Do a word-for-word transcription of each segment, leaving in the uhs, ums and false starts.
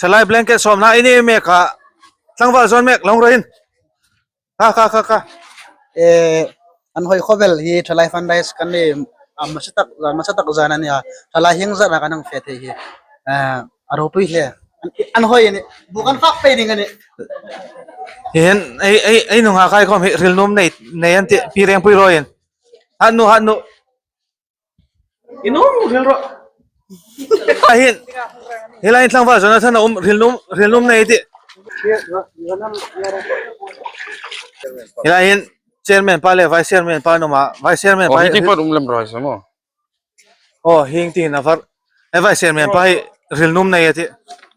Thalai blanket sawmna i nei mek a. Tlangval zawn mek, lo hung ro in. Ka, ka, ka, ka. Eh, an hoi khawp el hi thalai fundraise kan nei, a hmasa tak, hmasa tak zan a nih a. Thalai hieng zat a kan hang fe thei hi. Eh, a ropui hle. An, an hoi a nih. Bu kan fak pei ding a nih. Hi hin, ei, ei, ei nunghak hai khawm hi hril nuom nei, nei an tih, Pi Rengpui rawi in. Hat nu, hat nu. Inung hril ro. Hi hin. Hi lai in tlangval zawn a than a um, hril nuom, hril nuom nei tih. Hi lai hin chairman pa le vice chairman pa an um a, vice chairman pa hi. Hi ti pat um lem rawi sa maw. Aw, hieng tin a var. E vice chairman pa hi hril nuom nei a tih.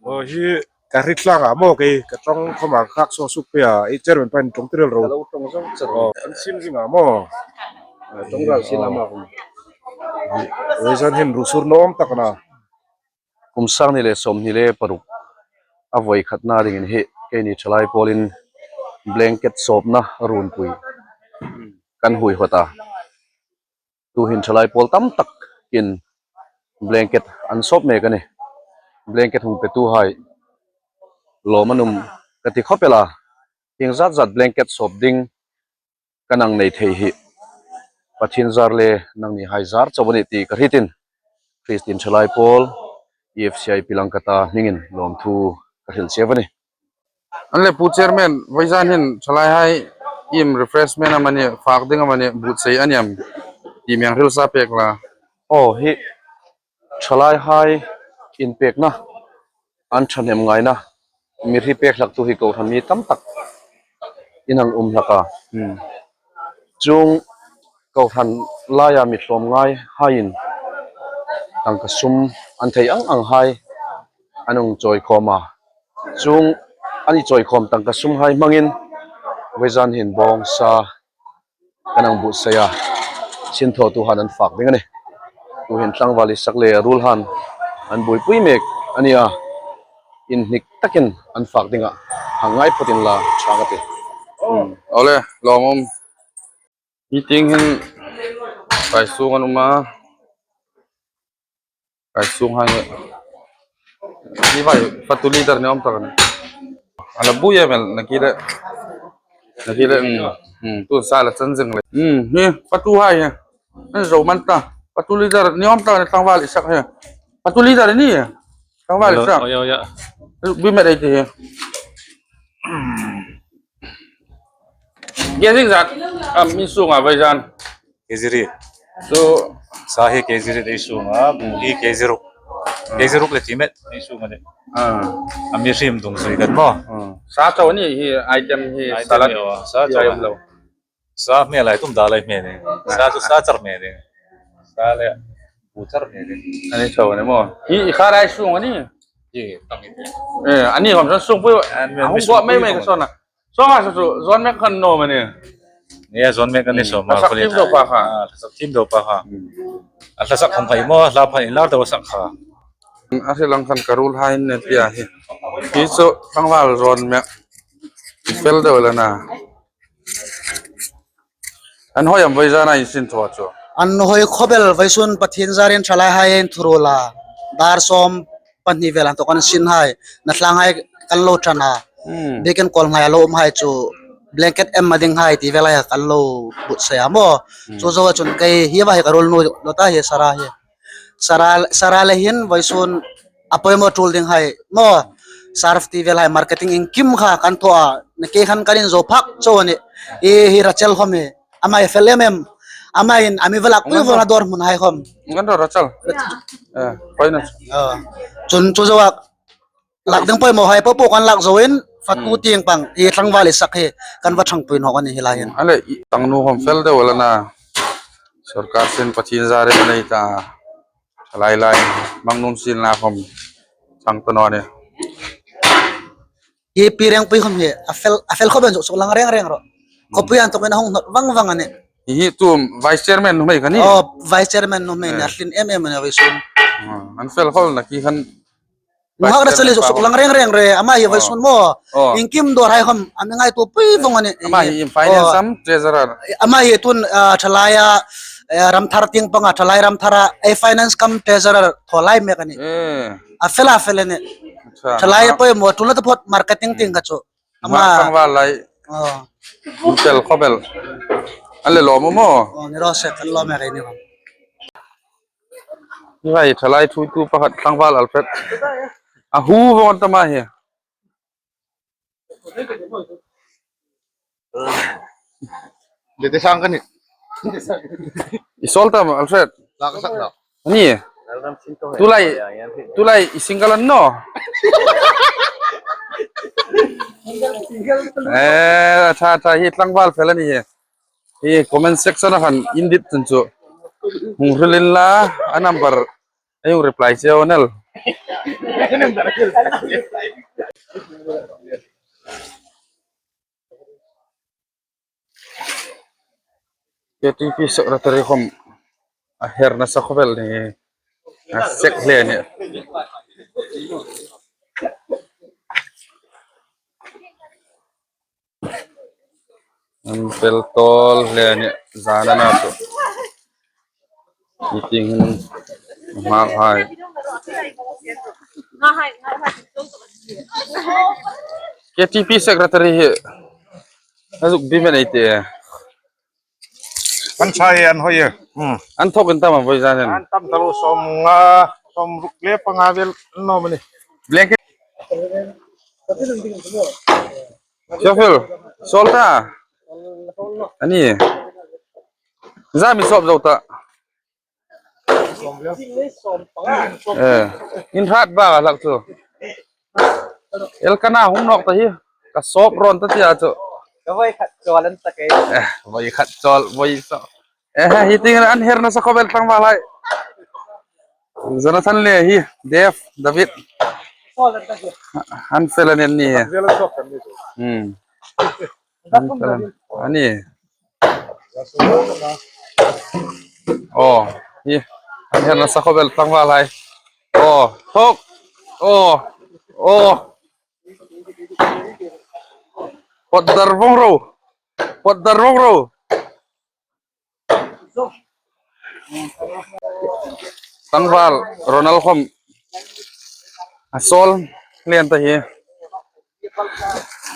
Aw, hi ka hriet tlang a maw, kei ka ṭawng khawma ka khak suok suok pei a, i chairman pa in ṭawng tirel ro. Ka lo ṭawng zawng char. Aw, an sin zing a maw. Ṭawng ral sin a maw. Hi, hi zan hin ruosur nuom tak a na. Kum sang hni le sawmhni le paruk a voi khatna dingin hi keini thalai pawlin blanket sawpna runpui kan hui hawt a. Tuhin thalai pawl tam takin blanket an sawp mek a nih. Blanket hung petuhai lawm an um ka ti khawp el a. Hieng zat zat blanket sawp ding kan hang nei thei hi Pathien zar le nangnihai zar chau a nih ti ka hrietin Kristien thalai pawl E F C I Pi Langkata hmingin lawmthu ka hril cheu a nih. An le Pu Chairman, vawizan hin thalaihai iem refreshment amanih, fak ding amanih, buotsai a ni am ti mi hang hril sa pek la. Aw, hi thalaihai inpekna, an thahnem ngaina, mi hri pek hlaktu hi kohran mi tam tak in hang um hlak a. Hmm. Chuong kohran laia mi tlawmngai haiin tangka sum an thei ang ang hai an hung chawi khawm a. Chuong an i chawi khawm tangka sum hai hmangin vawizan hin bawngsa kan hang buotsai a. Sinthawtuhai an fak ding a nih. Tuhin tlangval Isak le a ruolhai an buoipui mek a ni a. Inhnik takin an fak ding a. Hang ngai phawt inla ṭha ka ti. Hmm. Awle, lawmum. Hi tieng hin kai sung an um a. Kai sung hai. Hi vai fatu leader ni awm tak a nih. A la buoi em el, nakie le. Nakie le, hmm, hmm, tu sa la chan zing le. Hmm, hi fatuhai hi. An zo man ta. Fatu leader ni awm tak a nih, tlangval Isak hi. Fatu leader ni. Tlangval Isak. Oi, oi, oi. Bui met ei ti hi. Kg zat am i sung a vawizan? Kg riet. So sa hi kg riet ei sung a, bu hi kg ruk. Kg ruk le ti met ei sung a nih. Ah. A mi hrim dung zui kan maw. Ah. Sa chau a nih hi item hi. Item salad hi, aw, sa chau a nih. Sa hmel lai tum da lai hmel ni. Sa chu sa char hmel ni. Sa le bu char hmel ni. A ni chau a nih maw. Hi, hi kha lai sung a nih. Hi, tang hi. Eh, a ni khom san sung pui. A hung go mei mei ka sona. Song a sa chu, zawn mek khan nuom a nih. Ni a zawn mek a ni. Hmm. Sawm a sak thim deu pa kha. Ah, sak thim deu pa kha. Hmm. A hla sak khom khai maw, hla pha in lar deu sak kha. A hri lang khan ka ruolhai ne tia hi. Hi chu tlangval zawn mek. Fel deu la na. An hoi am vawizana i sinthaw chu? An hoi khawp el, vawisun Pathien zarin thalaihai inthuruol a. Dar sawm pahni vel an tawk an sin hai. Na tlanghai kan lo ṭan a. Hmm. Bikin kawl ngai a lo um hai chu. Blanket em a ding hai ti vel a kan lo buotsai a maw. Hmm. Chu zoa chun kei hi va hi ka ruolnu lo ta hi Sara hi. Sara, Sara le hin vawisun a poimaw tul ding hai maw. Surf ti vel hai marketing inkim kha kan thaw a. Nakie khan kan inzo phak chau a nih. I hi Rachel khom hi. Ama hi fel em em. Ama hin a mi va lak pui vawng a dawr hmun hai khom. Ngan ro Rachel. Eh, poimaw. Ah. Chun chu zoa lak ding poimaw hai popo kan lak zo in fatu tieng pang i tlangval Isak hi kan va ṭhangpui nawk a nih hi lai hin. A le i tangnu khom fel deu la na. Sorkar sin Pathien zarin nei ta. Lai lai, mang nun sin la khom chang ta naw ni. Hi Pi Rengpui khom hi, a fel, a fel khawp el, suk lang reng reng ro. Khawpui an tawk in a hung hnawt vang vang a nih. Hi hi tu vice chairman nuhmei ka ni? Oh, vice chairman nuhmei ni, eh, a tlin em em a nih vawisun. Ah, an fel khawp el nakie khan. Nunghak Rachel hi suk lang reng reng ro, ama hi vawisun maw. Oh. Inkim dawr hai khom, a mi ngaituo pui vawng a nih. Ama hi in finance am, treasurer. Ama hi tun, ah, thalaia, Eh, ramthar tieng panga, thalai ramthara, ei finance cum treasurer thaw lai mek a nih. Eh. A fel a fel a nih. Acha. Thalai poimaw, tulai taphot marketing tieng kha chu. Ama tlangval lai. Oh. Fel khawp el. An le lawm maw? Oh, ni raw se, kan lawm e, ni raw. Ni vai thalai thuoitu pakhat tlangval Alfred. A hu vawng ta ma hi. Dede sang ka nih. I sawl tam, Alfred? Lak sak lak. Ani? Tulai, tulai i single an naw? Eh, tha, tha, hi tlangval fel a ni hi. Hi comment section-a khan indit chun chu. Hung hril inla, a number ei hung reply che u naw el. K T P secretary khom a her nasa khawp el ni, a sek hle ni. An fel tawl hle ni, zan a na chu. Meeting hin hma hai. K T P secretary hi a zuk bi men ei ti. Kan chai an hoi e. Hmm. An thawk in tam a voi zan hin. An tam taluo, sawmnga, sawmruk le panga vel an naw maw ni. Blanket. Chofil, sawl ta. Ani. Zan mi sawp zo ta. Eh, in hrat ba ka lak chu. Elkana hung nawk ta hi. Ka sawp rawn ta tia chu. Ka voi khat chawl an ta kei. Eh, voi khat chawl, voi sa. Eh, hi tieng an her nasa khawp el tlangval hai. Jonathan le hi, Dave, David. Chawl an ta kei. An fel an ni. Chawl an ta kei. Hmm. An fel an ni. Oh, hi. An her nasa khawp el tlangval hai. Oh, thawk. Oh, oh. Pawt dar vawng ro. Pawt dar vawng ro. Tlangval Ronald khom a sawl hle an ta hi.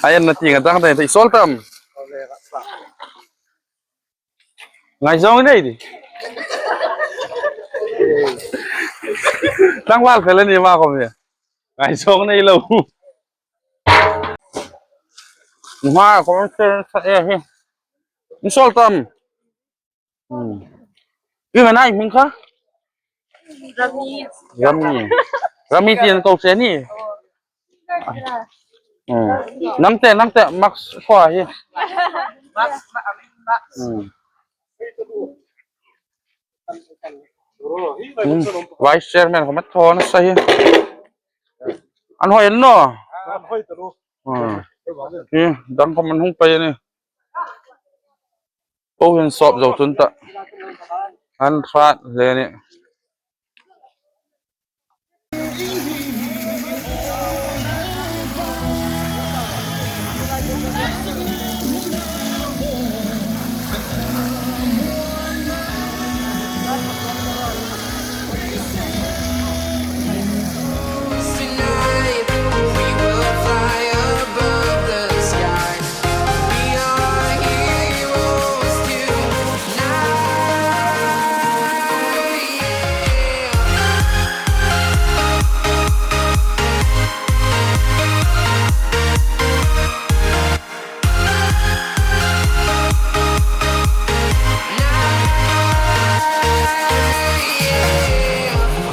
A en na ti nga dang ta hi, i sawl tam. Ngaizawng nei di. Tlangval fel a ni ma khom hi. Ngaizawng nei lo. Hma khom se sa e hi. I sawl tam. Hmm. I hming kha? Rami. Rami. Rami ti an ko che ni. Hmm. Nang te, nang te, Max khom hi. Max, Max, Max. Hmm. Hmm. Vice Chairman khom a thaw nasa hi. An hoi naw. An hoi ta lo. Hmm. Hi, dang khom an hung pei ni. Ko hin sawp zo chun ta. An hrat hle ni. Tonight, we will fly above the sky. We are heroes tonight.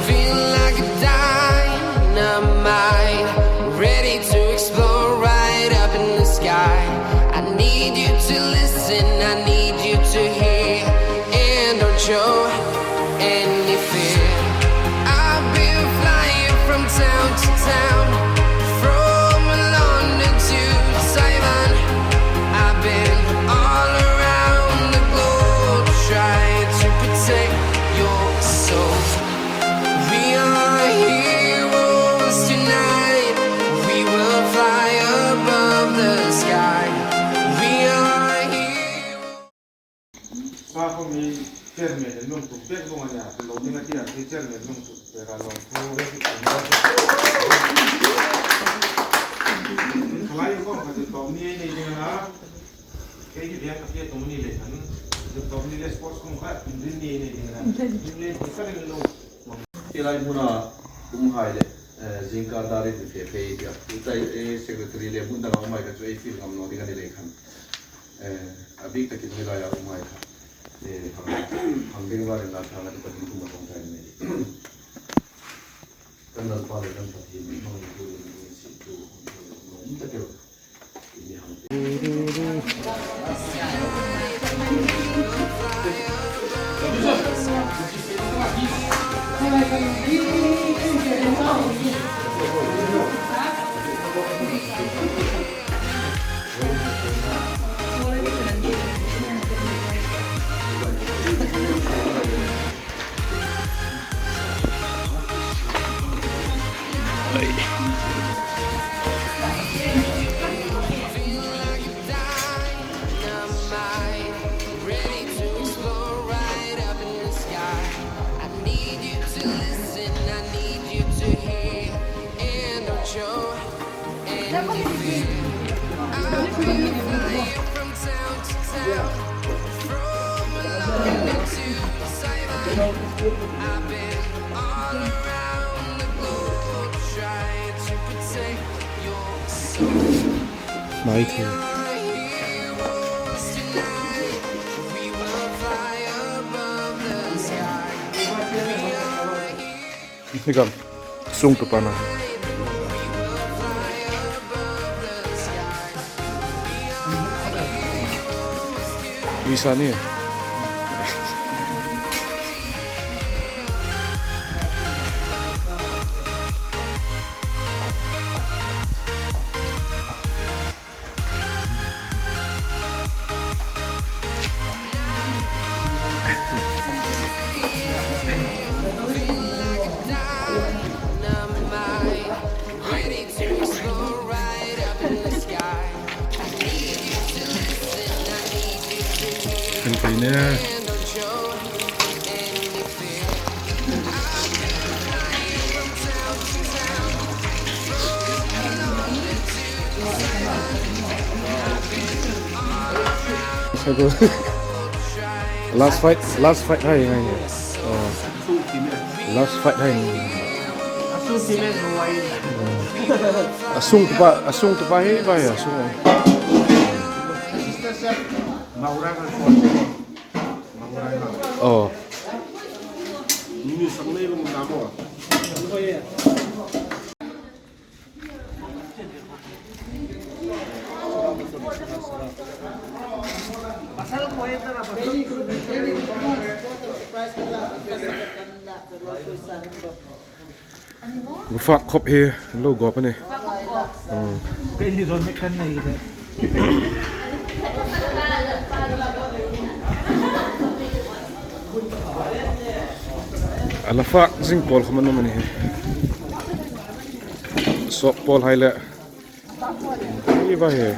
Feel like a dynamite, ready to explode right up in the sky. I need you to listen, I need you to hear, and don't show any fear. I've been flying from town to town, from London to Taiwan. I've been all around the globe trying to protect your soul. We are heroes tonight. We will fly above the sky. We are heroes. Chairman le lawmthu pek vong a nih, lo ding a tia, chairman lawmthu pek a lawmthu. Khalai vong kha chu tawp ni nei ding a na. Kei hi biak ka pia tum ni le khan. Chu tawp ni le sports kong kha, din ni nei ding a na. Din le, din ka le lo. Tilai hmuna umhai le, eh, zingkar dar in fe fe tia. Tuta, eh, secretary le hmun dang umhai kha chu ei fiel ngam naw ding a ni le khan. Eh, a bik takin mi laia umhai kha. Eh, hang, hang ding var in la thang a tu ka ding tum a tawng thai ni. Kan Lalpa le kan Pathien mi hmang tu le mi si tu hong tu le mi ta keu. Mai thei. Ni kam. Sung tu pana. Isa ni. Kan kai ne. Last fight, last fight hai ngai. Oh. Last fight hai. A sung tu pa, a sung tu pa hi vai a sung. Oh. Fak khop hi lo gop a nih. Hmm. A la fak zing pawl khom an um a nih. Sawp pawl hai le. Hi va hi.